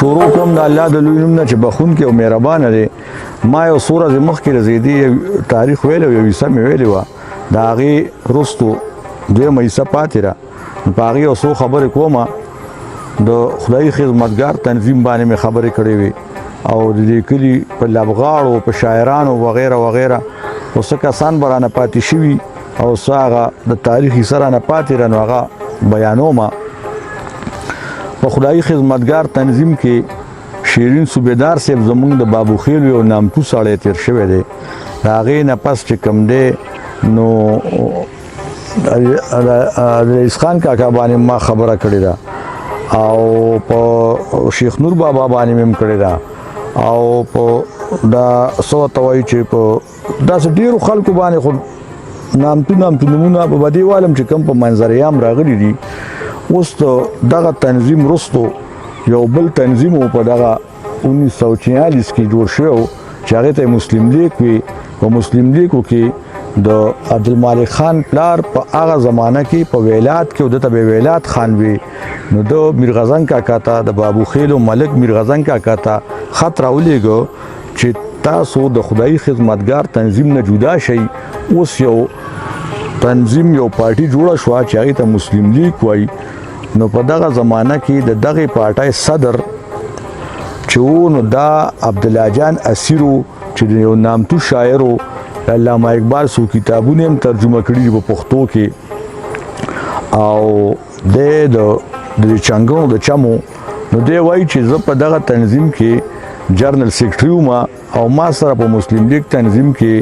شروع کوم د الله د لوی نوم نه چې بخون کې او مهربان دی. ما یو څو ورځې مخکې د زیدي تاریخ ویلی او یو حصه مې ویلې وه، د هغې وروستو دویمه حصه پاتې ده، نو په هغې یو څو خبرې کوم. د خدایي خدمتګار تنظیم باندې مې خبرې کړې وې او د دې کلي په لبغاړو، په شاعرانو وغیره وغیره، خو څه کسان به رانه پاتې شوي او څه هغه د تاریخ حصه رانه پاتې ده، نو هغه بیانومه. په خدایي خدمتګار تنظیم کې شیرین صوبیدار صاحب زمونږ د بابوخیلو یو نامتو سړی تیر شوی دی. د هغې نه پس چې کوم دی نو د رئیس خان کاکا باندې ما خبره کړې ده او په شیخ نور بابا باندې مې هم کړې ده او په دا څه ورته وایي چې په داسې ډېرو خلکو باندې خو نامتو نامتو نومونه په بدې والم چې کوم په منظر عام راغلي دي. اوس دغه تنظیم وروستو یو بل تنظیم و په دغه 1946 کې جوړ شوی و چې هغې ته مسلم لیک وي. په مسلم لیکو کې د عبدالمالک خان پلار په هغه زمانه کې په ویلات کې، ده ته به ویلات خان وي، نو د میرغزن کاکا ته، د بابوخیلو ملک میرغزن کاکا ته خط راولېږه چې تاسو د خدایي خدمتګار تنظیم نه جدا شئ. اوس یو تنظیم، یو پارټي جوړه شوه چې هغې ته مسلم لیک وایي. نو په دغه زمانه کې د دغې پارټۍ صدر چې و نو دا عبدالله جان اسیر و چې د یو نامتو شاعر و، علامه اقبال څو کتابونه هم ترجمه کړي دي په پښتو کې، او دی د چنګڼو د چمو. نو دی وایي چې زه په دغه تنظیم کې جنرال سیکرټري وم او ما سره په مسلم لیگ تنظیم کې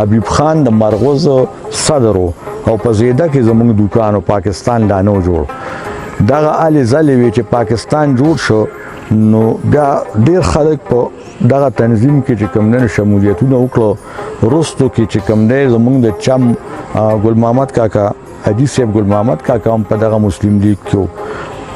حبیب خان د مرغوز صدر و او په زیده کې زمونږ دوکان و، پاکستان لا نه جوړ. دغه الې ځلې وې چې پاکستان جوړ شو نو بیا ډیر خلک په دغه تنظیم کې چې کوم دی شمولیتونه وکړو. وروستو کې چې کوم دی زمونږ د چم ګل محمد کاکا، حاجي صاحب ګل محمد کاکا هم په دغه مسلم لیگ کې و،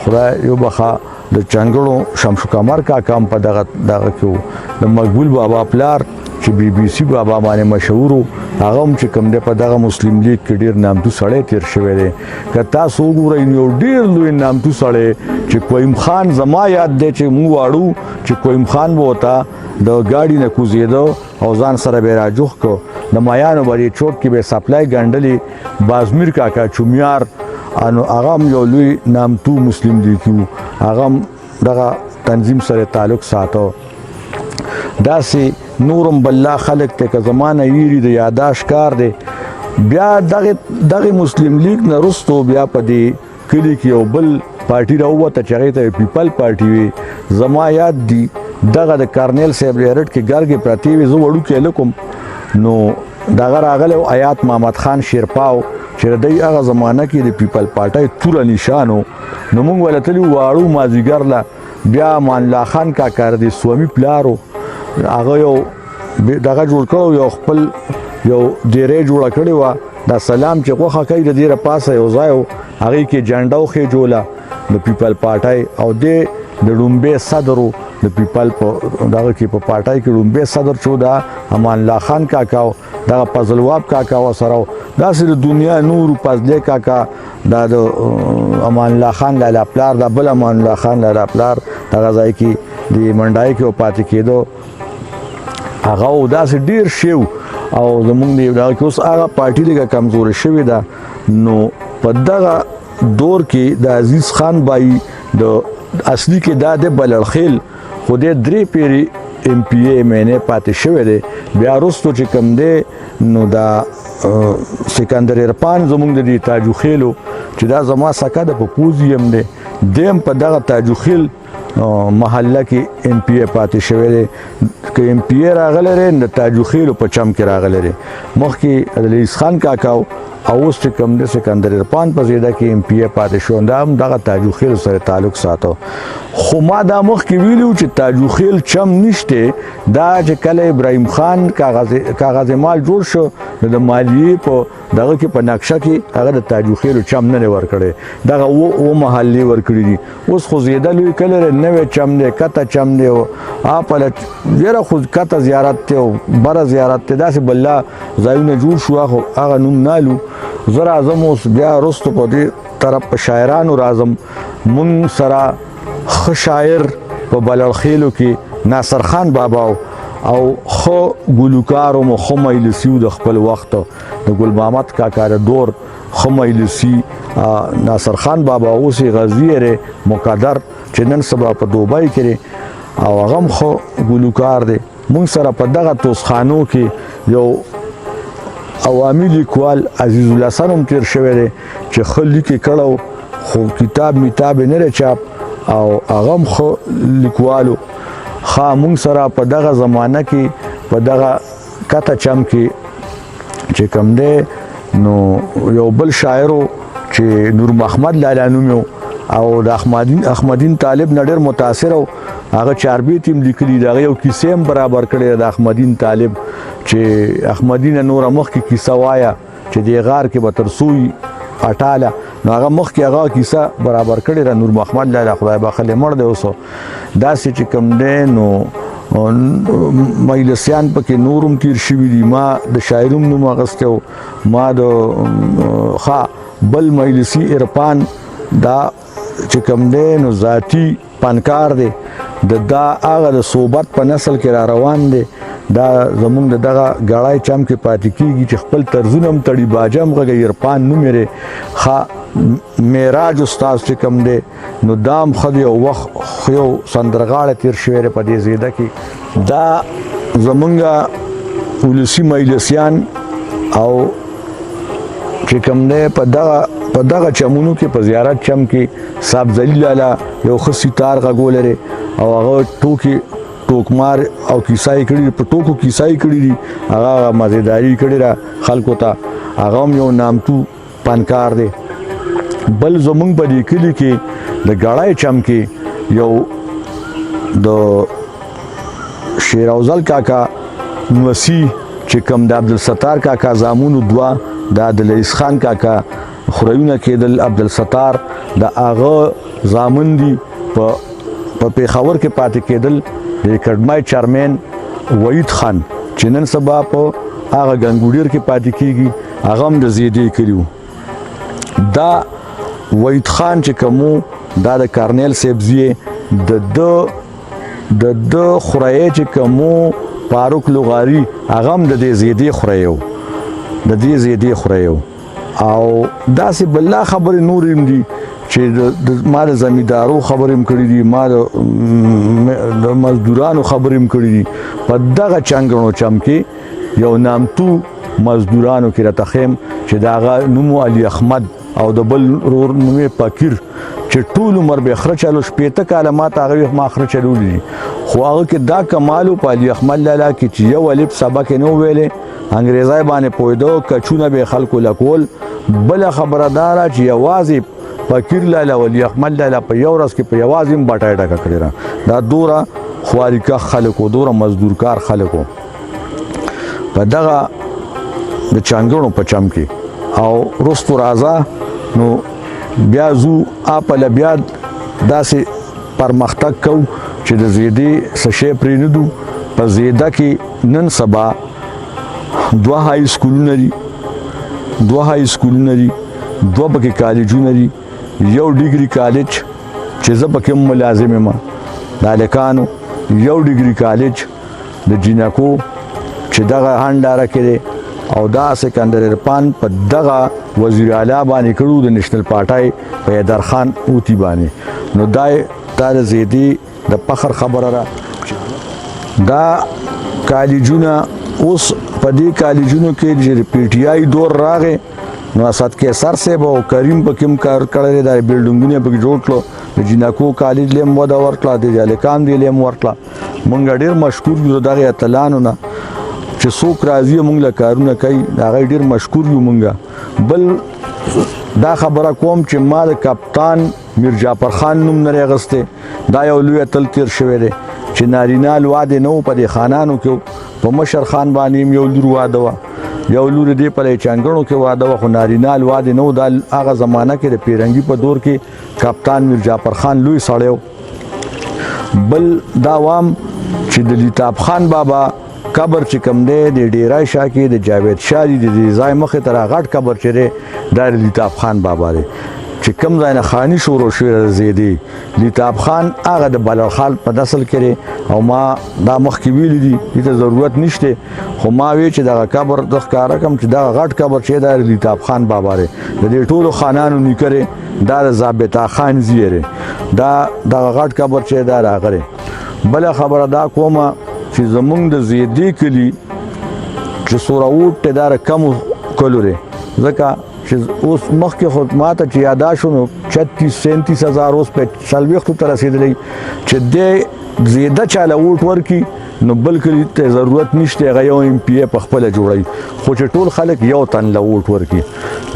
خدای یو بخا. د چنګړو شمشو قمر کاکا هم په دغه دغه کې و. د مقبول بابا پلار چې بي بي سي بابا باندې مشهور و، هغه هم چې کوم دی په دغه مسلم لیگ کې ډېر نامتو سړی تېر شوی دی. که تاسو وګورئ نو یو ډېر لوی نامتو سړی چې کویم خان، زما یاد دی چې موږ واړو چې کویم خان به ورته د ګاډي نه کوزېده او ځان سره به یې راجوخ کړ، د مایانو به دې چوک کې به یې سپلای ګنډلې. بازمیر کاکا چومیار، نو هغه هم یو لوی نامتو مسلم لیکي و، هغه هم دغه تنظیم سره تعلق ساته. داسې نورم بلا خلک ته که زمانه یېري د یاداش کار دی. بیا دغه مسلم لیګ نه وروستو بیا په دې کلي کې یو بل پارټي راووته چې هغې ته پیپل پارټي وي. زما یاد دي دغه د کارنیل صاحب ریرټ کې ګرګې پرتې وې، زه وړوکی هلک وم، نو دغه راغلی و حیات محمد خان شیرپاو چې د دی هغه زمانه کې د پیپل پارټۍ توره نشان و. نو موږ ورته تللي واړو مازدیګر له. بیا امان الله خان کاکا د سومي پلار و، هغه یو دغه جوړ کړو، یو خپل یو دیرې جوړه کړې وه. دا سلام چې غوښه کوي د دې پاسه یو ځای و، هغې کې جنډه وخېجوله د پیپل پارټۍ، او دی د ړومبی صدر و د پیپل په دغه کې، په پارټۍ کې ړومبی صدر چې دا امان الله خان کاکا و، دغه فضلواب کاکا ورسره و، داسې د دنیا نور فضلې کاکا، دا د امان الله خان لالا پلار، دا بل امان الله خان لالا پلار دغه ځای کې د منډای کې پاتې کېدو هغه و. داسې ډېر شی و او زمونږ د دغه کې اوس هغه پارټي لږه کمزورې شوې ده. نو په دغه دور کې د عزیز خان بای د اصلي کې دا د بلړخیل خو د درې پیری ایم پی ای ایم این ای پاتې شوی دی. بیا وروستو چې کوم دی نو دا سکندر عرفان زمونږ د دې تاجوخیلو چې دا زما سکه د په پوزي هم دی، دی هم په دغه تاجوخیل محله کې ایم پی ای پاتې شوی دی. که ایم پی ای راغلی دی د تاجوخیلو په چم کې راغلی دی. مخکې عبدالعزیز خان کاکا او اوس چې کوم دی سکندر عرفان په زیده کې ایم پی ای پاتې شو، دا هم دغه تاجوخیل سره تعلق ساته. خو ما دا مخکې ویلي وو چې تاجوخیل چم نشته. دا چې کله ابراهیم خان کاغذ مال جوړ شو نو د مالیې په دغه کې په نقشه کې هغه د تاجوخیلو چم نه دی ورکړی، دغه و محلې ورکړي دي. اوس خو زیده لوی کلی دی، نوی چم دی، کته چم دی، او اپله یاره خو کته زیارت دی او بره زیارت دی، داسې بلا ځایونه جوړ شو، خو هغه نوم نه الو. زه راځم اوس بیا وروستو په دې طرف په شاعرانو راځم. مونږ سره ښه شاعر په بلړخېلو کې ناصر خان بابا او ښه ګلوکار او ښه مجلسي د خپل وخت د ګل محمد کاکا د دور ښه مجلسي ناصر خان بابا اوس یې غزني دی مقدر چې نن سبا په دوبۍ کې دی او هغه هم ښه ګلوکار دی. مونږ سره په دغه توسخانو کې یو عوامي لیکوال عزیز الحسن هم تیر شوی دی چې ښه لیک یې کړی خو کتاب میتاب یې نه دی چاپ او هغه هم ښه لیکوالو. ښه مونږ سره په دغه زمانه کې په دغه کته چم کې چې کوم دی نو یو بل شاعر چې نور محمد لالا نوم او د احمدین طالب نه ډېر متاثر و. هغه چاربیتې هم لیکلي د هغه یو کیسه هم برابر کړې د احمدین طالب چې احمدینه نوره مخکې کیسه وایه چې دې غار کې به تر څو اټاله، نو هغه مخکې هغه کیسه برابر کړې ده. نور محمد لالا خدای بخښلی مړ دی اوس. داسې چې کوم دی نو مجلسیان پکې نورم تیر شوي دي. ما د شاعروم نوم اخیستی و، ما د ښه بل مجلسي عرفان دا چې کوم دی نو ذاتي پنکار دی، د دا هغه د صحبت په نسل کې را روان دی. دا زمونږ د دغه ګړای چم کې پاتې کیږي چې خپل طرزونه هم تړي، باجه هم غږوي، عرفان نوم یې دی. ښه معراج استاد چې کوم دی نو دا هم ښه دی، یو وخت خو یو سندرغاړی تېر شوی دی په دې زیده کې. دا زمونږ ولسي مجلسیان او چې کوم دی په دغه چمونو کې په زیارت چم کې صاحب ذلیل لالا یو ښه سیتار غږولی دی او هغه ټوکې ټوکمار او کیسه یې کړي، په ټوکو کیسه یې کړي دي، هغه مزیداري کړې ده خلکو ته، هغه هم یو نامتو پنکار دی. بل زمونږ په دې کلي کې د ګړای چم کې یو د شیراوزل کاکا نوسی چې کوم د عبدالستار کاکا زامونو دوه د عبدالعزیز خان کاکا خوريونه کېدل، عبدالستار د هغه زامن دي په پېښور کې پاتې کېدل. د اکاډمۍ چیرمن وحید خان چې نن سبا په هغه ګنګوډیر کې پاتې کیږي، هغه هم د زیدې کلي و. دا وحید خان چې کوم دا د کرنیل صاحب زوی د ده خورایې چې کوم فاروق لغاري، هغه هم د دې زیدې خورایې و، د دې زیدې خورایې و. او داسې بلا خبرې نورې هم دي چې ما د زمیندارو خبرې هم کړې دي، ما د مزدورانو خبرې هم کړې دي. په دغه چنګڼو چم کې یو نامتو مزدورانو کې راته ښیم چې د هغه نوم علي احمد او د بل ورور نوم یې فقیر، چې ټول عمر به خره چلو، 60 کاله ما ته هغه ما خره چلولي دي. خو هغه کې دا کمال په علي احمد لالا کې چې یو الف سبق یې نه ویلې، انګریزای باندې پوهېدو، کچونه به خلکو لکول. بله خبره دا ده چې یوازې فقیر لالا ولي احمد لالا په یو ورځ کې په یوازې هم بټۍ ډکه کړې ده. دا دوره خواریکښ خلک و، دوره مزدورکار خلک و په دغه د چنګڼو په چم کې. او وروستو راځه نو بیا ځو اپله بیا داسې پرمختګ کو چې د زیدې څه شی پرې نه دو. په زیده کې نن سبا دوه های سکولونه دي، دوه های سکولونه دي، دوه پکې کالجونه دي، یو ډیګري کالج چې زه پکې هم ملازم یم د هلکانو، یو ډیګري کالج د جینکو چې دغه هنډاره کې دی، او دا سکندر عرفان په دغه وزیر اعلی باندې کړو د نېشنل پارټۍ په حیدر خان اوتی باندې. نو دا د زیدې د فخر خبره ده. دا کالجونه اوس په دې کالجونو کې چې پی ټي آی دور راغی نو اسد قیصر صاحب او کریم پکې هم کار کړی دی، دا بلډینګونه پکې جوړ کړو، د جینکو کالج له هم وده ورکړه، د هلکان دې له هم ورکړه. مونږ ډېر مشکور یو دغه اتلانو نه چې څوک راځي مونږ له کارونه کوي، د هغې ډېر مشکور یو مونږ. بل دا خبره کوم چې ما د کپتان میر جعفر خان نوم نه اخیستی، دا یو لوی اتل تیر شوی دی چې نارینه الواد نه و په دې خانانو کې، په مشر خان باندې هم یو لور واده وه، یو لور دې په چنګڼو کې واده وه، خو نارینه الواد نه و. دا هغه زمانه کې د پیرنګي په دور کې کپتان میر جعفر خان لوی سړی و. بل دا وام چې د لیتاب خان بابا قبر چې کوم دی د ډیرای شاه کې د جاوید شاه دی د دې ځای مخې ته غټ قبر چې دی دا د لیتاب خان بابا دی چې کم ځای نه خاني شروع شوې ده زیدي لیتاب خان هغه د بلرخال په نسل کې دی او ما دا مخکې ویلي دي، دې ته ضرورت نشته، خو ما وی چې دغه قبر د ښکاره کم چې دغه غټ قبر چې دا لیتاب خان بابا دی، د دې ټولو خانانو نیکه دی، دا د ضابطه خان زوی دی، دا دغه غټ قبر چې دا راغلی. بله خبره دا کومه چې زمونږ د زیدې کلي چې سوره ووټ دی دا د کمو کلو دی، ځکه چې اوس مخکې خو ماته چې یادا شو نو 36 37 هزار اوس په 40 ته رسېدلی، چې دی زیده چاله ووټ ورکړي نو بل کلي ته ضرورت نشته، هغه یو ایم پي ای په خپله جوړوي، خو چې ټول خلک یو تن له ووټ ورکړي.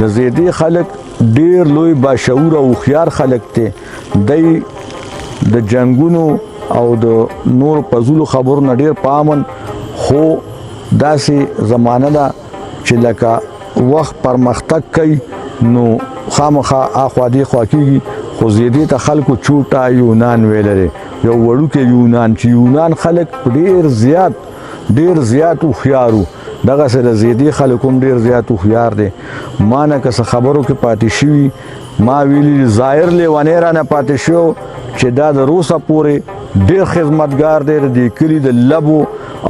د زیدې خلک ډېر لوی باشعوره او هوښیار خلک دی، دی د جنګونو او د نور پزولو خبرو نه ډېر پامن، خو داسې زمانه ده چې لکه وخت پرمختګ کوي نو خامخا اخوا دې خوا کېږي. خو زیدې ته خلکو چوټا یونان ویلی دی، یو وړوکی یونان، چې یونان خلک ډېر زیات ډېر زیات هوښیار وو، دغسې د زیدې خلک هم ډېر زیات هوښیار دی. ما نه که څه خبرو کې پاتې شوي، ما ویلي ظاهر لیونی رانه پاتې شو چې دا د روسه پورې ډېر خدمتګار دی، د دې کلي د لبو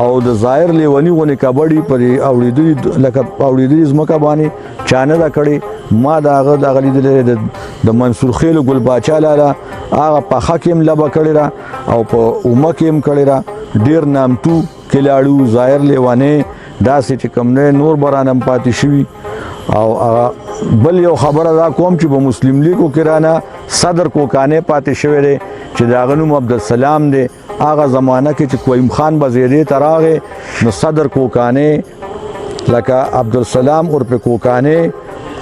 او د ظاهر لیوني غونې کبډي په دې اوړېدلي لکه اوړېدلي ځمکه باندې چا نه ده کړې. ما د هغه دغه لیدلی دی، د منصور خېلو ګل باچا لالا هغه پخه کې هم لبه کړې ده او په اومه کې هم کړې ده، ډېر نامتو کلاړو ظاهر لیونی داسې چې کوم دی نور به رانه هم پاتې شوي. او هغه بل یو خبره دا کوم چې په مسلم لیګو کې رانه صدر کوکانې پاتې شوی دی چې د هغه نوم عبدالسلام دی. هغه زمانه کې چې کویم خان به زیدې ته راغی نو صدر کوکانې لکه عبدالسلام عرف کوکانې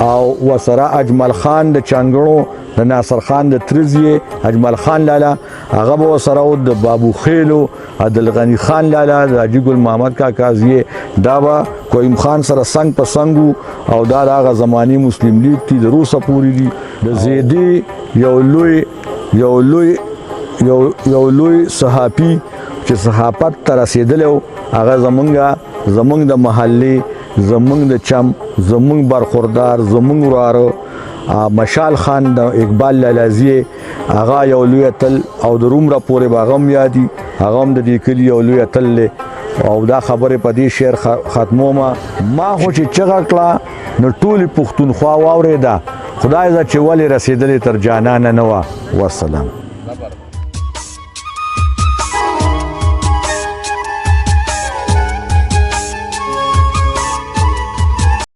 او وسره اجمل خان د چنګړو د ناصر خان د ترزیې اجمل خان لالا هغه به ورسره و، د بابو خېلو عبدالغني خان لالا د حاجي ګل محمد کاکا زیې دا به کویم خان سره څنګ په څنګ وو، او دا د هغه زمانې مسلم لیګ دي، د روسه پورې دي. د زیدې یو لوی یو لوی یو یو لوی صحافي چې صحافت ته رسېدلی و، هغه زمونږ د محلې، زمونږ د چم، زمونږ برخوردار، زمونږ وراره مشال خان د اقبال لالازی، هغه یو لوی اتل او د رومره پورې به هغه هم یادي، هغه هم د دې کلي یو لوی اتل دی. او دا خبرې په دې شعر ختموم. ما خو چې چغه کړه نو ټولې پښتونخوا واورېده، خدای زه چې ولې رسېدلې تر جانانه نه وه. والسلام.